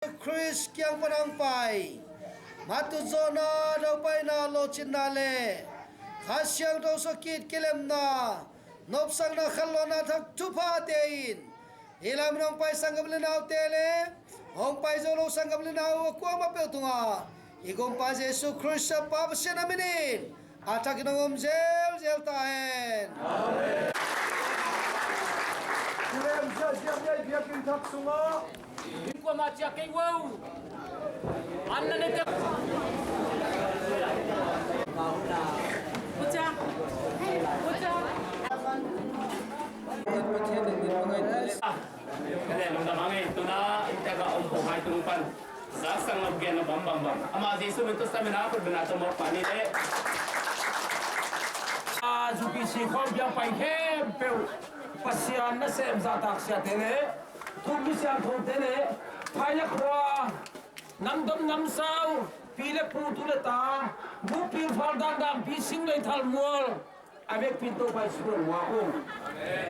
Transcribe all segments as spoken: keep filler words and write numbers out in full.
Khrist kiang pan hong pai matut zawhna, daupaina, lawhcinna le Kha Siangtho sukit kilemna, nopsakna, khanlawhna thak thuphate in i lam in hong pai sanggam le naute le hong pai zo lo sanggam le nau a kuamah peuh tungah i Gumpa Jesu Khrist a Pa Pasian a min in a thakin hong om zelzel ta hen. Amen. Tua leh ziahziah biakinn thak sungah in kuamah ciah kei uh. An na ne te. Pucha. Pucha. Ka leh lungdam a ngei tuna in teka om pawh hai tung pan. Saksang lo gen lo bam bam bam. Ama Jesu min tawh samin a khut bena tawh mawk pani le. A U P C khawm biang pai khempeuh Pasian nasem zahtak siate le thummi siangthote le Phaia khua namdam namsau pi le pu tu le ta bupi phal dan dam pi sing lei thal mual a vekpi in Topa Jesu muak ung.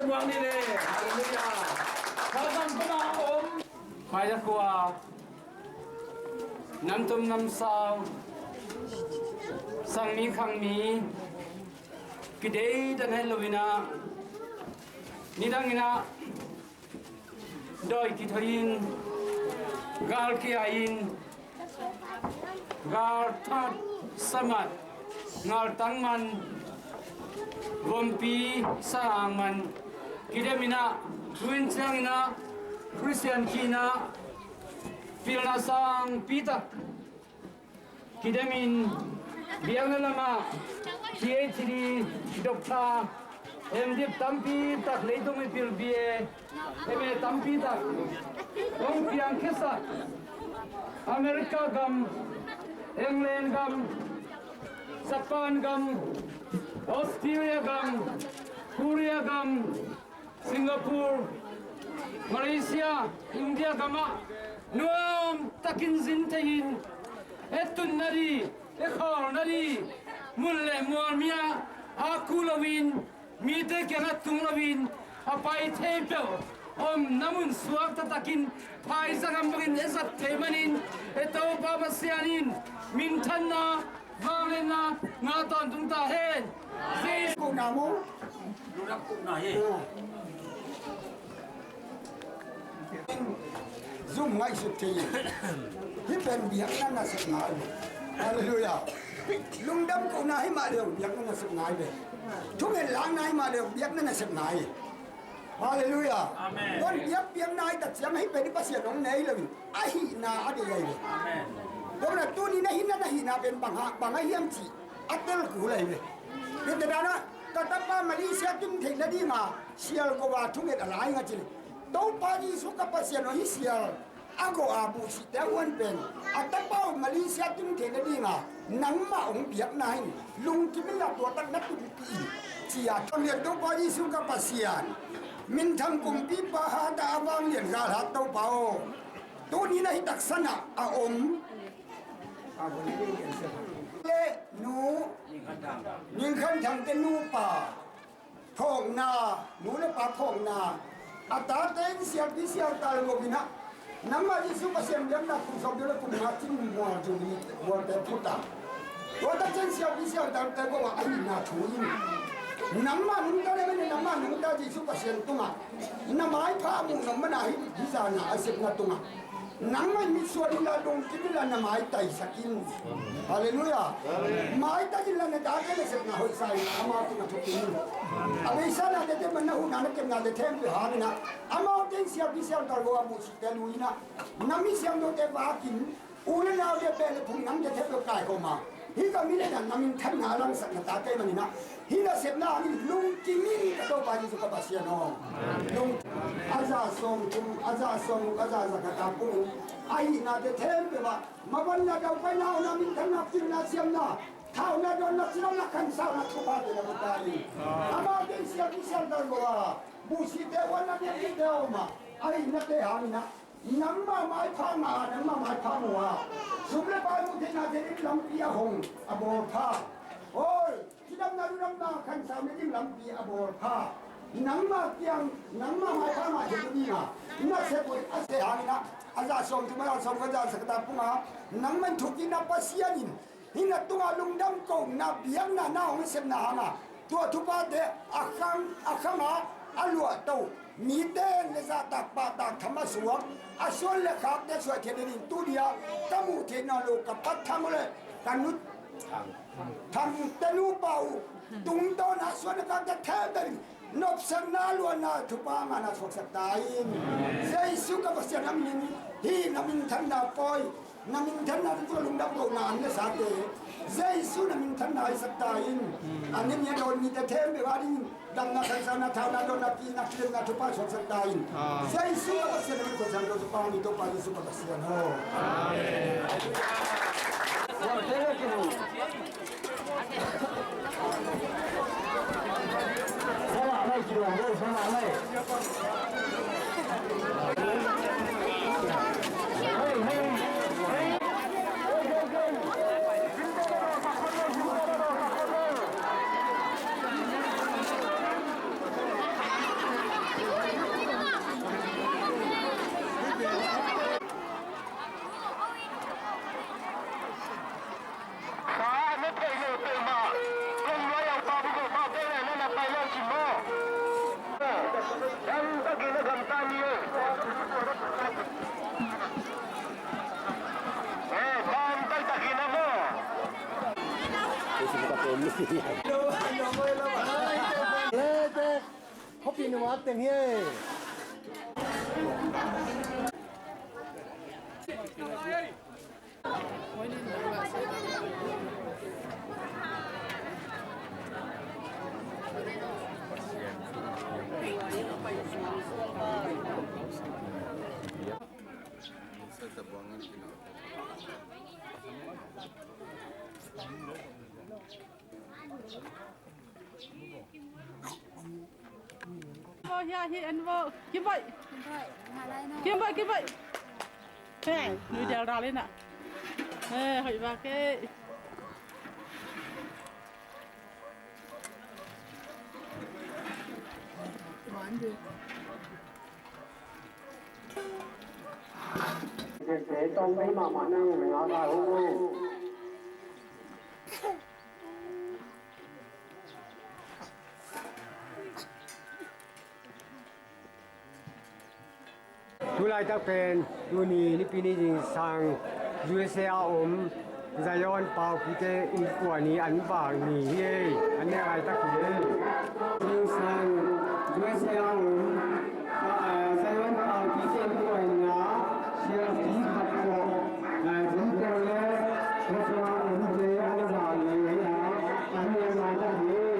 Muak ni le. Halleluiah. Kha dam pana om. Phaia khua namdam namsau sangmi khangmi kideidan het lo in ah nidang in ah dawi kithoih in, gal kia in, gal that samat, ngal tang man, vompi sa ang man, kidem in ah, tu in ciang in ah Khristian kihna pilna sangpi tak kidemin biakna lamah P H D, doctor, M.Div tampi tak, leitung mipil B A, M A tampi tak hong piangkhiasak America gam, England gam, Japan gam, Australia gam, Korea gam, Singapore, Malaysia, India gamah nuam takin zin thei in, e tun nading, e khawl nading, mun le mual mi-ah a ku loin, mite kiangah tung loin, a pai thei peuh omna mun suak taktakin phaisa gam bangin e zat thei manin, e Topa Pasian in minthanna, vangliatna ngah tawntung ta hen. Jesu. Kohna maw? Lungdam kohna hi. Zum ngaihsut thei. Hih pen biakna nasepna hi. Halleluiah. Lungdam kohna hi mah leh biakna nasepna hi ve. Thunget lakna hi mah leh biakna nasepna hi. Halleluiah. Amen. Tuan biak biakna hi tak ciang hih pen hih Pasian hong nei lo in a hihna a deih ahi ve. Amen. Tua manin tuni na hihna, na hihna pen bang a, bang a hiam cih a tel kul ahi ve. Hihte dan a ka tapa Malaysia tun theih nadinga sial go a thunget a lai nga ci leh, Topa Jesu ka Pasian aw, hih sial a go a buhsihte a huan pen a tapa uh Malaysia tun theih nadinga nangmah hong biakna in lungkim inla tua tak na tunpih in, ci-a thunget Topa Jesu ka Pasian, minthang kumpipa hat a, a vanglian galhat Topa aw, tuni na hih taksan ah a om le nu Ning Khan Thang te nupa phawkna, nu le pa phawkna, a tate in sialpi sialtal lo in ah, nangmah Jesu Pasian biakna kum sawm deuh le kum nga cin mual Jubilee mualte phut a, tua tak ciang sialpi sialtalte ko ah a hihna thu in, nangmah nungta le mene nangmah nungta Jesu Pasian tungah na maipha a muh nop man a hih, hih zan a a sepna tungah nangmah in mitsuan inla, lungkim inla, na maitaisak in. Halleluiah. Amen. Maitai inla, na tate nasepna hoihsa in amau tungah thupin. A beisa na tete man, na huhna na kepna te thempeuh hang in ah, amaute in sialpi sialtal lo a buhsihte lui in ah, na mi siangthote vak in, u le naute, beh le phung, nang te thempeuh kaikhawm a, hih ka mi le na minthanna a langsak na tate man in ah, hih nasepna hangin lungkim in ka Topa Jesu ka Pasian aw. Lung a za sawmthum, a za sawmguk, a za za ka ta pung in, a hihnate thempeuh ah mavanna, daupaina, hauhna, minthanna, pilna, siamna, thauna, dawnna, cidamna, khansauna, thuphate na buta in, amaute in sialpi sialtal lo a buhsihte, huanna, biakpiakte a om a, a hihnate hang in ah, nangmah maipha ngah a, nangmah maipha mu a, sum le pai muh theihna dingin lampi a hong a bawl pha. Awi, cidamna, ludamna khansauna ding lampi a bawl pha. Nangmah kiang, nangmah maipha ngah theih nading a nasep uh a, a sep hang in ah, A za sawm thum, a za sawm kua, a za sagih, a za sagih le kua pungah nangmah in thukikna Pasian in hih na tungah lungdam kohna biakna na hong sepna hangah tua thuphate a khang, a khangah a luahto mite le zahtak pahtak tham a suak, a suan le khakte suahthiat dingin tu-a ka muh theih nawn lo ka pat tham uh le ka nu thangte nupa uh tungtawn a suan le khakte khempeuh in nopsakna, luanna, thupha, ngahna suaksak ta in. Jesu ka Pasian a min in hih na minthanna pawi, na minthanna tungah lungdam kohna an nasate Jesu na minthanna hisak ta in. An ne ni a dawn mite khempeuh a dingin damna, khansana, thahatna, dawnna, kihna, kilemna, thupha suaksak ta in. Jesu ka Pasian a min in khuasak lo, Topa mi, Topa Jesu ka Pasian aw. Amen. Sa a na thei lo peuhmah, kong luai a upa bu go pa peuh le na na pai lo cin maw? Dang takin a gamta ni e. Eh, dang takin a maw? Khopi nungak teng hi. Vo, hia hi en vo. Kim Baih. Kim Baih, Kim Baih. He, nui del ral ina. He, hoih vak e. Tawng bei mahmah nang, nga ngai hong. Tu laitak pen tuni Nipi ni zingsang U S A a om Zion paupite innkuan ni an vak ni hi ei. An nek laitak hi ei. Zingsang U S A a om, ah, Zion paupite innkuan ni a siapi khat tawh, ah, zin tawh le khua sungah omte an vak ni hi a, an nek laitak hi ei.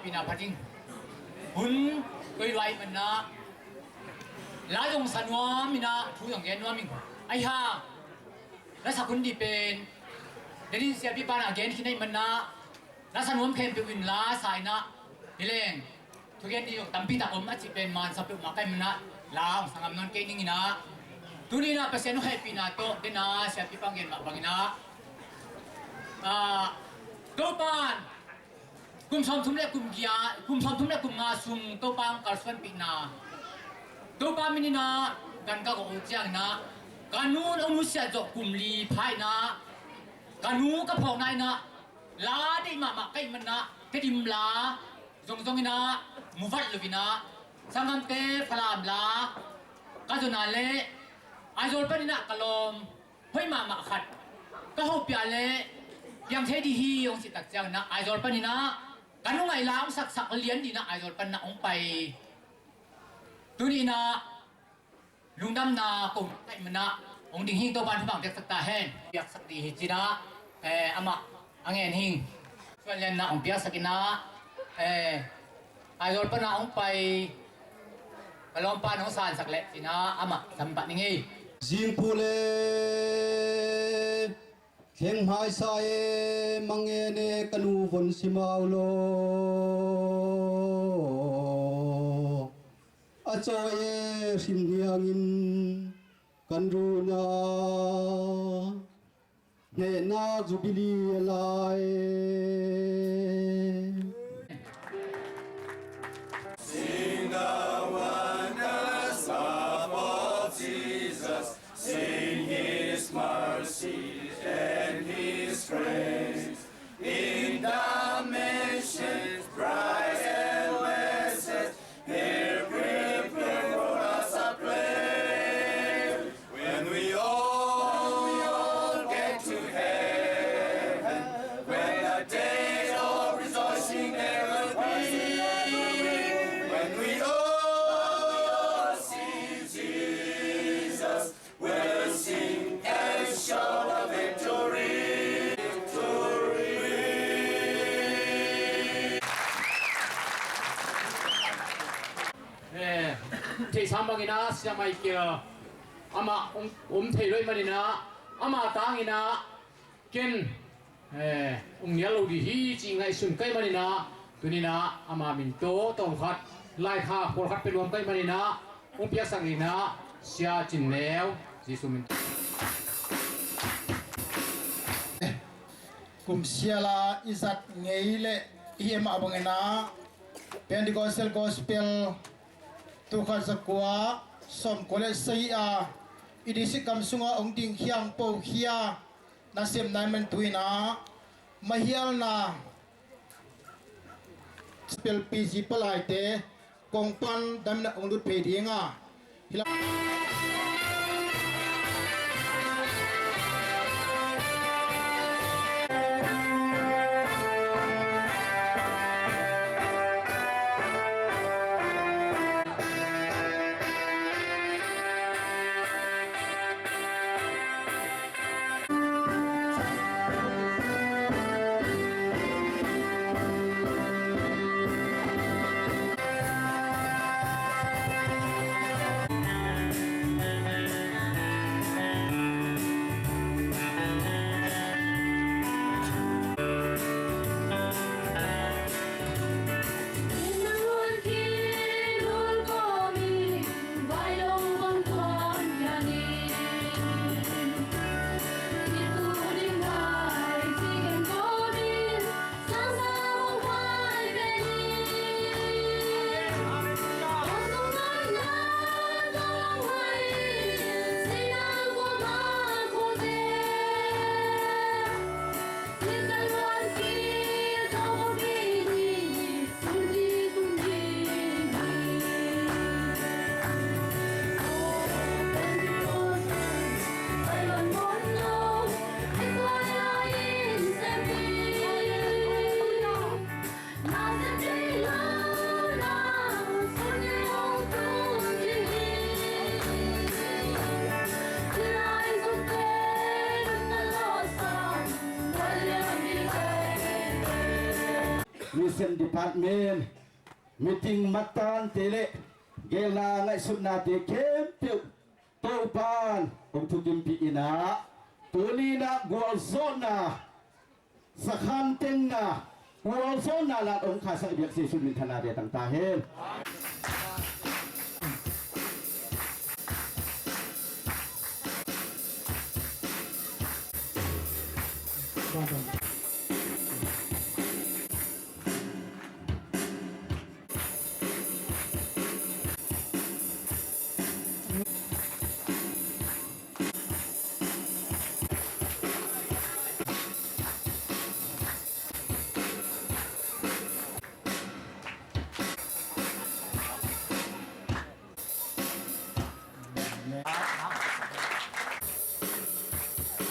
Ina phating hun koi luai manna la zong sa nuam ina thu zong gen nuam ing. Ai ha la sak hun di pen denin siapi pana gen khin ai manna la sa nuam khempeuh in la sa ina hi leng. Thugen ding zong tampi tak om a cih pen mansa peuhmah ka hih manah la hong sanggam nawn kei ning inah, tuni inah Pasian hong hehpihna tawh dena siapi pang gen mah bang inah, ah, Topan kum sawmthum le kum giat, kum sawmthum le kum nga sung Topa hong kalsuanpihna, Topa min inah gan ka gawh uh ciang inah ka nu hong nusiat zawh kum li pha inah ka nu ka phawkna inah la deih mahmah ka hih manah Tedim la zongzong inah muvat lo inah sanggamte Falam la ka zon a le Aizawl pan inah ka lawm hoih mahmah khat ka hopih a le piang thei dih hi hong cih tak ciang inah Aizawl pan inah ka nungaih la hong saksak lian dih inah Aizawl pan inah hong pai. Tuni inah lungdamna ko ka hih manah hong ding hi. Topan thupha hong piaksak ta hen. Piaksak dih hi ci inah, eh, amah a ngen hing. Suan lianna hong piaksak inah, eh, Aizawl panah hong pai ka lawmpa in hong sansak leh ci inah amah sam pah ning ei. Zingphu le thleng hmaisa e, mangngene ka nu von simau lo. A cawi e hrin hiangin kan runa hnehnak zubili a lai. Sing the wondrous love of Jesus, sing his mercy and his grace. In the mansions bright and blessed, here prepare for us a place. When we all get to heaven, when the day of rejoicing there will be, when we all see Jesus, we'll sing and shout a victory, victory. Eh, theihsa bangin ah Sia Michael amah om, om thei lo ahih manin ah amah tangin ah ken, eh, hong nial lo dih hi cih ngaihsun ka hih manin ah tuni inah ama min tawh tawm khat laikhak pawlkhat pia nuam ka hih manin ah hong piaksak inah Sia Cin Neu Jesuh min. Kum siala i zat ngei le i hih mah bangin ah Pentecostal Gospel tul khat za kua sawmkua le sagih a i district gam sungah hong dingkhia hong pokhia nasem nai man tu inah mahialna Gospel P G palaite kong pan dam inah hong lut phei ding a. Department, meeting matante le gelna ngaihsutnate khempeuh Topa'n hong thukimpih in ah, tuni-in ah gualzawhna, sakhan tenna, gualzawhna la hong khaisak biak Jesuh min thanna ve tang ta hen.